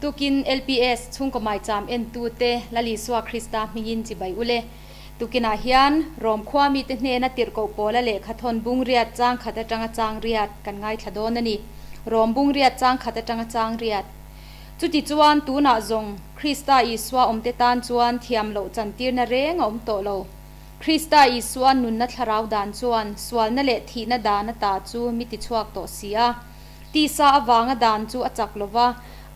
Tukin LPS chhungkaw maicham entute Lal Isua Krista hmingin chibai ule. Tukinah hian Rom khua mite hnena tirhkoh pawla lehkha thawn bung riat chang khat atanga chang riat kan ngaithla dawn a ni. Rom bung riat chang khat atanga chang riat. Chuti chuan tunah zawng Krista Isua awmte tan chuan thiam loh chantirna reng a awm tawh lo. Krista Isua nunna thlarau dan chuan sualna leh thihna dan ata chu mi tichhuak tawh si a. Tisa avanga dan chu a chak lo va,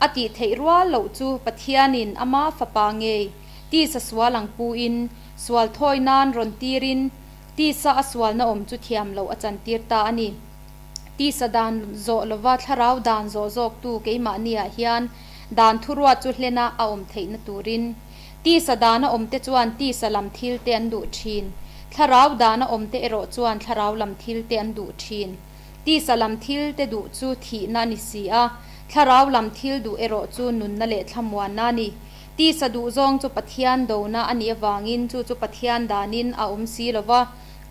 a tih theih rual loh chu Pathianin ama fapa ngei tisa sual ang puin sual thawi nan rawn tirin tisa a sualna awm chu thiam loh a chantir ta a ni. Tisa dan zawh lova thlarau dan zawh zawktu keimahniah hian dan thuruat chu hlena a awm theihna turin tisa dana awmte chuan tisa lam thilte an duh thin, thlarau dana awmte erawh chuan thlarau lam thilte an duh thin. Tisa lam thil te duh chu thihna a ni si a, thlarau lam thil duh erawh chu nunna leh thlamuanna a ni. Tisa duh zawng chu Pathian dona a nih avangin chu chu Pathian danin a awm si lo va,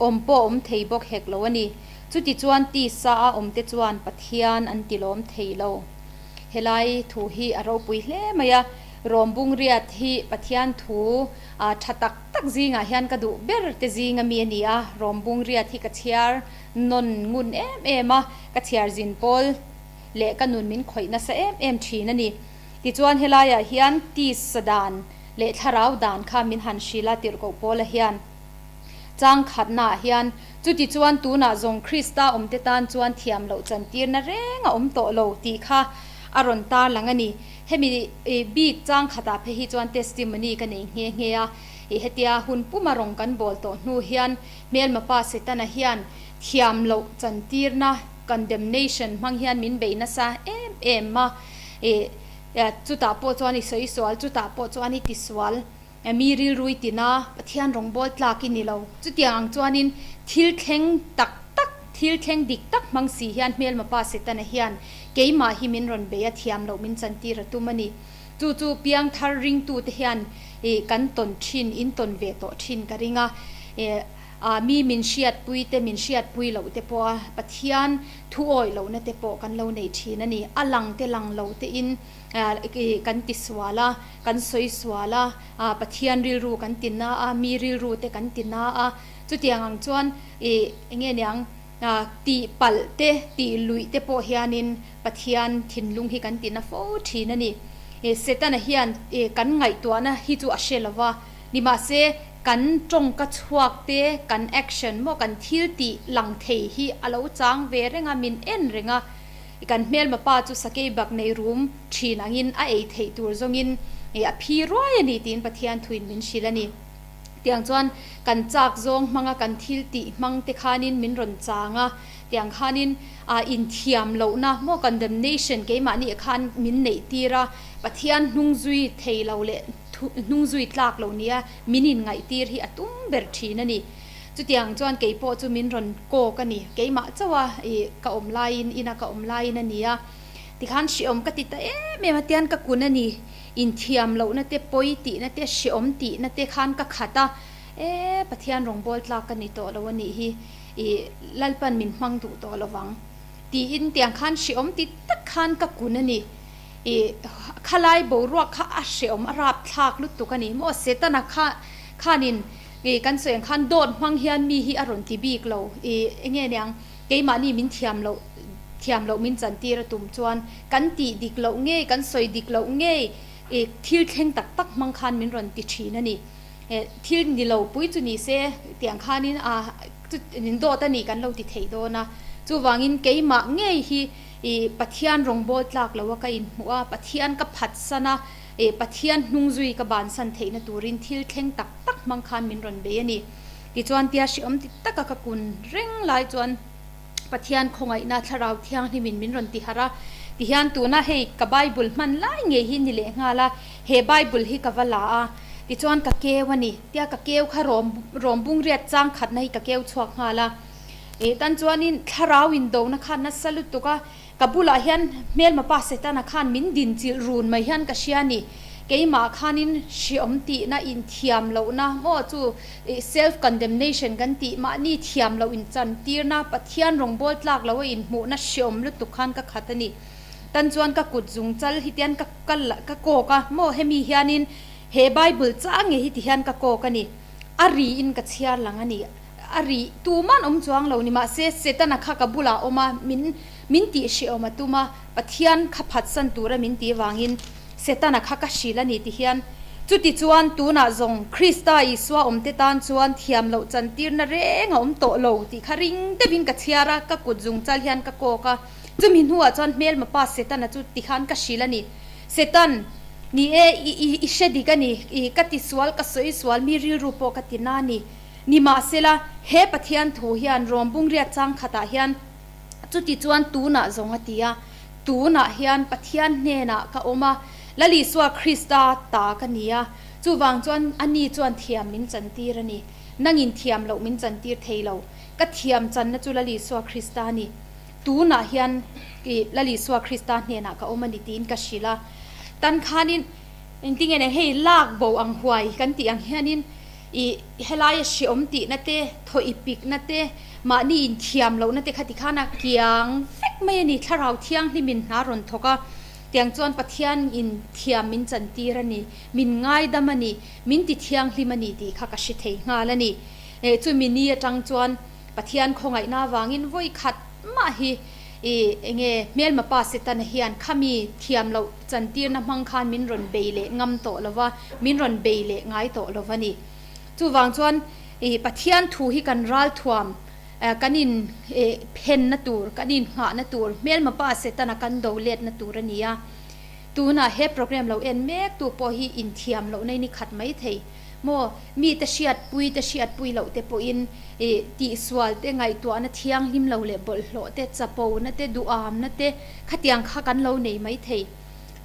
awm pawh awm thei bawk hek lo a ni. Chuti chuan tisa a awmte chuan Pathian an tilawm thei lo. Helai thu hi a ropui hle mai a, Rom Bungriat hi Pathian thu tha tak tak zingah hian ka duh ber te zinga mi a ni a, Rom Bungriat hi ka chhiar nawn ngun em em a, ka chhiar zin pawl leh ka nun min khawih nasa em em thin a ni. Tichuan helaiah hian tisa dan leh thlarau dan kha min han hrilh a tirhkoh pawla hian chang khatnaah hian chutichuan tunah zawng Krista awmte tan chuan thiam loh chantirna reng a awm tawh lo tih kha a rawn tarlang a ni. Hemi bik chang khatah phei hi chuan testimony ka nei nghe nghe a, hetia hun puma rawng kan bawl tawh hnu hian Hmelma pa Setana hian thiam loh chantirna, condemnation, hmang hian min bei nasa em em a, ih chutah pawh chuan i sawi sual, chutah pawh chuan i ti sual, mi rilru i tin a, Pathian rawngbâwl tlâk i ni lo. Chutiang ang chuanin thil thleng tak tak, thil thleng dik tak hmang si hian hmelma pa Setana hian keimah hi min rawn bei a, thiam loh min chantir a tum a ni. Chu chu piangthar ringtute hian ih kan tawn thin, in tawn ve tawh thin ka ring a. Ih ah mi min hriatpui te, min hriatpui loh te pawh a Pathian thu awih lohna te pawh kan lo nei thin a ni. A lang te lang lo te in ih kan ti sual a, kan sawi sual a, ah Pathian rilru kan ti na a, mi rilru te kan ti na a. Chutiang ang chuan ih eng nge niang ah tih palh te, tih luih te pawh hianin Pathian thinlung hi kan ti na fo thin a ni. Ih Setana hian ih kan ngaihtuahna hi chu a hre lo va, nimahse kan tawngka chhuak te, kan action maw kan thil tih lang thei hi a lo chang ve reng a, min en reng a, kan hmelma pa chu sakei bak nei rum thin angin a ei theih tur zawngin ih a phi ruai a ni tiin Pathian thuin min hrilh a ni. Tiang chuan kan chak zawng hmanga kan thil tih hmang te khanin min rawn chang a, Tiang khanin ah inthiam lohna maw condemnation keimahni ah khan min neih tir a, Pathian hnung zui thei lo leh hnung zui tlak lo nia min inngaih tir hi a tum ber thin a ni. Chutiang chuan kei pawh chu min rawn kawk a ni, keimah chauh a ih ka awm laiin ina ka awm laiin a ni a, tikhan hreawm ka ti ta em em a tian ka kun a ni, inthiam lohna te pawi tihna te hreawm tihna te khan ka khat a, e Pathian rawngbâwl tlak ka ni tawh lo a nih hi. I Lalpan min hmang duh tawh lo vang tiin tiang khan hreawm ti tak khan ka kun a ni. I khalai boruak kha a hreawm a rap thlak lutuk a ni maw? Setana kha khanin i kan sawi ang khan dawt hmang hian mi hi a rawn ti bik lo. I enge niang keimahni min thiam loh thiam loh min chantir a tum chuan kan tih dik loh ngei kan sawi dik loh ngei i thil thleng tak tak hmang khan min rawn ti thin a ni. Thil ni lo pui chu ni se tiang khanin a min dawt a ni kan lo ti thei dawn a, chuvangin keimah ngei hi ih Pathian rawngbâwl tlak lo a ka inhmuh a, Pathian ka phatsan a, ih Pathian hnungzui ka bansan theihna turin thil thleng tak tak hmang khan min rawn bei a ni. Tichuan tia hreawm ti taka ka kun reng lai chuan Pathian khawngaihna Thlarau Thianghlimin min rawn ti harh a, tihian tuna hei ka Bible hman lai ngei hi ni leh nghal a, he Bible hi ka va la a, tichuan ka keu a ni, tia ka keu kha rawm rawm bung riat chang khatna hi ka keu chhuak nghal a, eh tan chuanin Thlarau indona kha nasa lutuk a, Ka bulah hian hmelma pa Setana khan min din chilh run mai hian ka hria ni. Keimah khanin hreawm tihna, inthiam lohna maw chu self condemnation kan tih, mahni thiam loh inchantirna, Pathian rawngbâwl tlâk loha inhmuhna hreawm lutuk khan ka khat a ni. Tan chuan ka kut zung chal hi tian ka ka ka kawk a, maw hemi hianin he Bible chang nge hi ti hian ka kawk a ni. A ri in ka chhiar lang a ni. A ri tuman awm chuang lo ni mahse Setana kha ka bulah a awm a, min min tih hrehawm a tum a, Pathian kha phatsan tura min tih vangin Setana kha ka hrilh a ni ti hian chuti chuan tunah zawng Krista Isua awmte tan chuan thiam loh chantirna reng a awm tawh lo tih kha ring deuhin ka chhiar a, ka kut zung chal hian ka kawk a. Chumi hnuah chuan hmelma pa Setana chu ti khan ka hrilh a ni. Setan, Ni e, i, i, i hre dik a ni, i, ka ti sual, ka sawi sual, mi rilru pawh ka ti na a ni. Nimahsela, he Pathian thu hian Rom bungriat chang khatah hian chuti chuan tunah zawng a ti a, tunah hian Pathian hnenah ka awm a, Lal Isua Krista ta ka ni a, chuvang chuan ani chuan thiam min chantir a ni. Nangin thiam loh min chantir thei lo. Ka thiam channa chu Lal Isua Krista a ni. Tunah hian i Lal Isua Krista hnenah ka awm a ni tiin ka hrilh a. Tan khanin engtinge nen hei lak bo ang huai kan tih ang hianin i helaia hreawm tihna te, thaw i pikna te, mahni inthiam lohna te kha tikhan a kiang vek mai a ni. Thlarau Thianghlimin hna rawn thawk a, tiang chuan Pathian in thiam min chantir a ni, min ngaidam a ni, min ti thianghlim a ni tih kha ka hre thei nghal a ni. Chumi ni atang chuan Pathian khawngaihna avangin vawi khat mah hi i enge hmelma pa Setana hian khami thiam loh chantirna hmang khan min rawn bei leh ngam tawh lo va, min rawn bei leh ngai tawh lo va ni. Chuvang chuan i Pathian thu hi kan ralthuam, kan in phenna tur, kan inghahna tur, hmelma pa Setana kan do letna tur a ni a. Tunah he program lo en mek tu pawh hi inthiam lohna in i khat mai thei. Maw, mite hriatpui te hriatpui loh te pawhin ih tihsual te, ngaihtuahna thianghlim lo leh bawlhhlawh te, chapona te, duhamna te khatiang kha kan lo nei mai thei.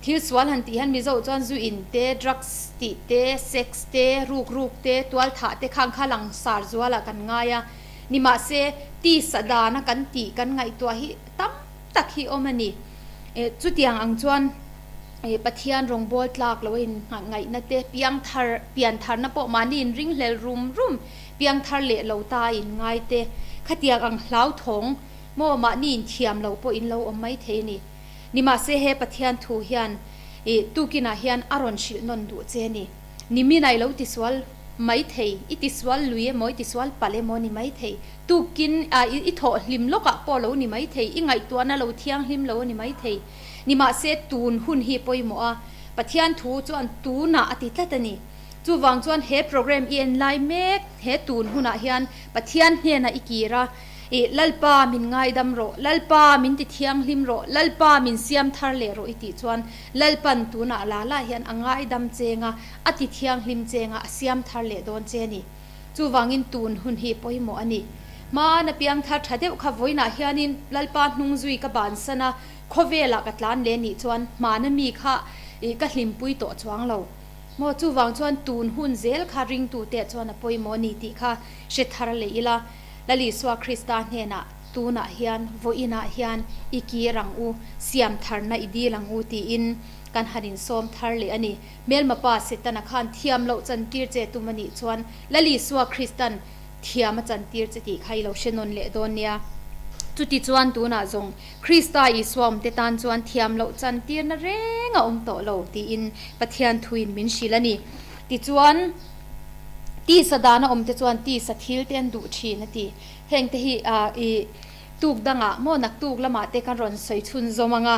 Thil sual han tih hian Mizo chuan zu in te, drugs tih te, sex te, ruk ruk te, tualthah te khang kha langsar zualah kan ngai a. Nimahse, tisa dana kan tih kan ngaihtuah hi tam tak hi awm a ni. Chutiang ang chuan. Pathian rawngbawl tlak lo a inngaihna te, piangthar, piantharna pawh mahni inringhlel rum rum, piangthar leh lo ta a inngai te, khatiang ang hlauthawng maw mahni inthiam lo pawh in lo awm mai thei a ni. Nimahse he Pathian thu hian i tukinah hian a rawn hrilh nawn duh che a ni. Nimin a i lo tisual mai thei, i tisual lui emaw, i tisual palh emaw ni mai thei. Tukin a i thawh hlim lawkah pawh lo ni mai thei, i ngaihtuahna lo thianghlim lo a ni mai thei. Nimahse, tun hun hi pawimawh a, Pathian thu chuan tunah a ti tlat a ni. Chuvang chuan he program i en lai mek he tun hunah hian Pathian hnenah i kir a, I Lalpa min ngaidam rawh, Lalpa min ti thianghlim rawh, Lalpa min siam thar leh rawh i tih chuan Lalpan tunah la la hian a ngaidam cheng a, a ti thianghlim cheng a, a siam thar leh dawn che a ni. Chuvangin tun hun hi pawimawh a ni. Hmana piangthar tha deuh kha vawiinah hianin Lalpa hnungzui ka bansan a, Khawvelah ka tlan leh nih chuan hmana mi kha ih ka hlimpui tawh chuang lo maw? Chuvang chuan tun hun zel kha ringtute chuan a pawimawh a ni tih kha hre thar leh ila, Lal Isua Krista hnenah tunah hian vawiinah hian i kir ang u, siam tharna i dil ang u tiin kan han insawm thar leh a ni. Hmelma pa Setana khan thiam loh chantir che tum a nih chuan Lal Isua Kristan thiam a chantir che tih kha i lo hre nawn leh dawn nia. Chutichuan tunah zawng Krista Isua awmte tan chuan thiam loh chantirna reng a awm tawh lo tiin Pathian thuin min hrilh a ni. Tichuan, tisa dana awmte chuan tisa thil te an duh thin a ti. Hengte hi i tuk dangah maw naktuk lamah te kan rawn sawi chhun zawm ang a,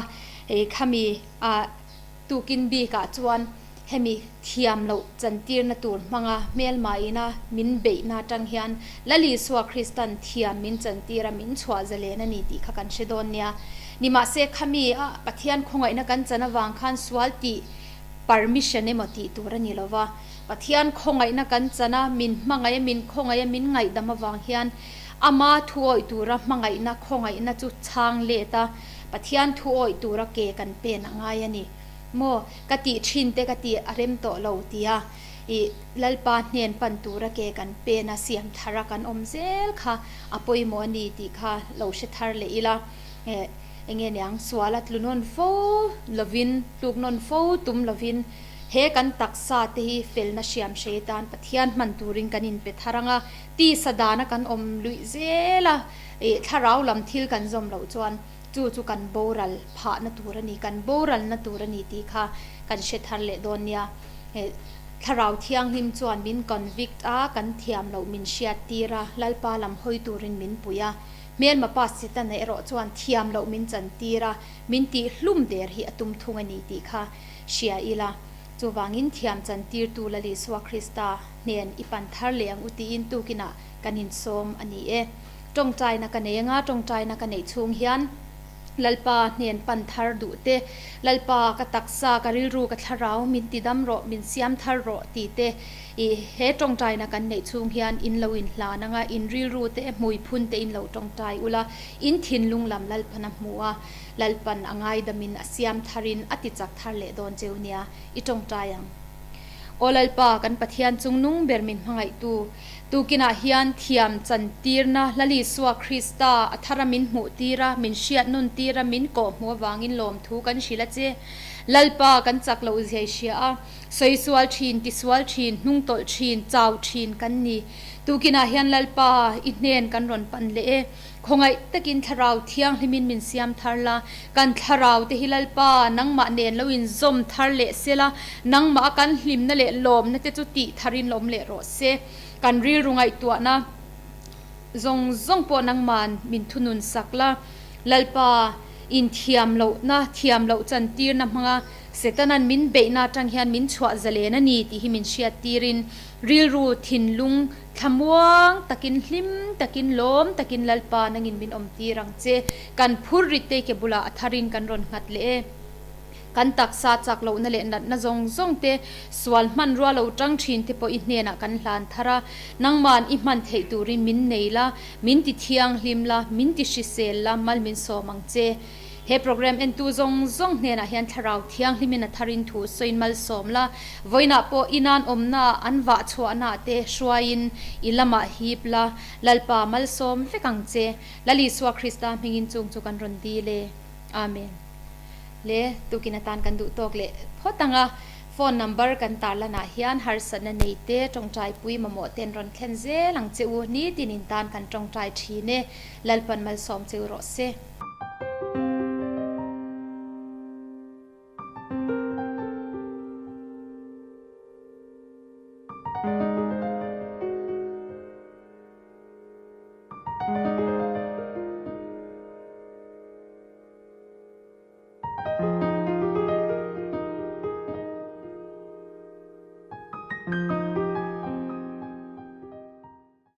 khami Tukin bikah chuan hemi thiam loh chantirna tur hmanga hmelma ina min beihna atang hian Lal Isua Kristan thiam min chantir a, min chhuah zalen a ni tih kha kan hre dawn nia. Nimahse, khami a Pathian khawngaihna kan chan avang khan sual tih permission emaw tih tur a ni lo va. Pathian khawngaihna kan chan a, min hmangaih a, min khawngaih a, min ngaihdam avang hian Ama thuawih tura hmangaihna khawngaihna chu chhang let a, Pathian thu awih tura ke kan pen a ngai a ni maw? Ka tih thin te ka tih a rem tawh lo tia i Lalpa hnen pan tura ke kan pen a siam thar a kan awm zel kha a pawimawh a ni tih kha lo hre thar leh ila enge niang sual a tlu nawn fo lovin tluk nawn fo tum lovin he kan taksa te hi felna hriam hrei tan Pathian hman turin kan inpe thar ang a, tisa dana kan awm luih zel a. Ih, thlarau lam thil kan zawm loh chuan Chu chu kan boral phahna tur a ni, kan boralna tur a ni tih kha kan hre thar leh dawn nia. Thlarau Thianghlim chuan min convict a, kan thiam loh min hriat tir a, Lalpa lam hawi turin min pui a. Hmelma pa Setana erawh chuan thiam loh min chan tir a, min tih hlum der hi a tum thung a ni tih kha hria ila. Chuvangin thiam chan tirtu Lal Isua Krista hnen i pan thar leh ang u tiin tukinah kan insawm a ni e. Tawngtaina ka nei anga tawngtaina ka neih chhung hian Lalpa hnen pan thar duh te, Lalpa ka taksa, ka rilru, ka thlarau min ti dam rawh, min siam thar rawh tih te i he tawngtaina kan neih chhung hian in lo in hlan anga in rilru te hmui phun te in lo tawngtai ula, in thinlung lam Lalpan a hmu a, Lalpan a ngaidamin a siam tharin a ti chak thar leh dawn cheu nia i tawngtai ang. Aw Lalpa, kan Pathian chungnung ber min hmangaihtu, tukinah hian thiam chantirna Lal Isua Krista a thara min hmuhtir a, min hriat nuntir a, min kawhhmuh avangin lawmthu kan hrilh a che. Lalpa, kan chak loh zia i hria a, sawisual thin, tisual thin, hnungtawlh thin, chau thin kan ni. Tukinah hian Lalpa, i hnen kan rawn pan leh e. Khawngaih takin Thlarau Thianghlimin min siam thar la, kan thlarau te hi Lalpa nangmah nen lo in zawm thar leh se la, nangmah a kan hlimna leh lawmna te chu tih tharin lawm leh rawh se. Kan rilru ngaihtuahna zawng zawng pawh nangman min thunun sak la, Lalpa inthiam lohna, thiam loh chantirna hmanga Setanan min beihna atang hian min chhuah zalen a ni tih hi min hriat tirin rilru thinlung Thlamuang takin, hlim takin, lawm takin Lalpa nangin min awm tir ang che. Kan phur rit te ke bulah a tharin kan rawn nghat leh e. Kan taksa chak lohna leh natna zawng zawng te, sual hmanrua lo tang thin te pawh i hnenah kan hlan thar a. Nangman i hman theih turin min nei la, min ti thianghlim la, min ti hrisel la, mal min sawm ang che. He program entu zawng zawng hnenah hian Thlarau Thianghlimin a tharin thu sawiin malsawm la, vawiinah pawh i nan awmna an vah chhuahna te hruaiin i lamah hip la, Lalpa malsawm vek ang che. Lal Isua Krista hmingin chung chu kan rawn dil e. Amen. Le, tukin atan kan duh tawk leh phawt ang a, phone number kan tarlanah hian harsatna nei te, tawngtaipui mamawh ten rawn thlen zel ang che u, nitin in tan kan tawngtai thin e, Lalpan malsawm cheu rawh se.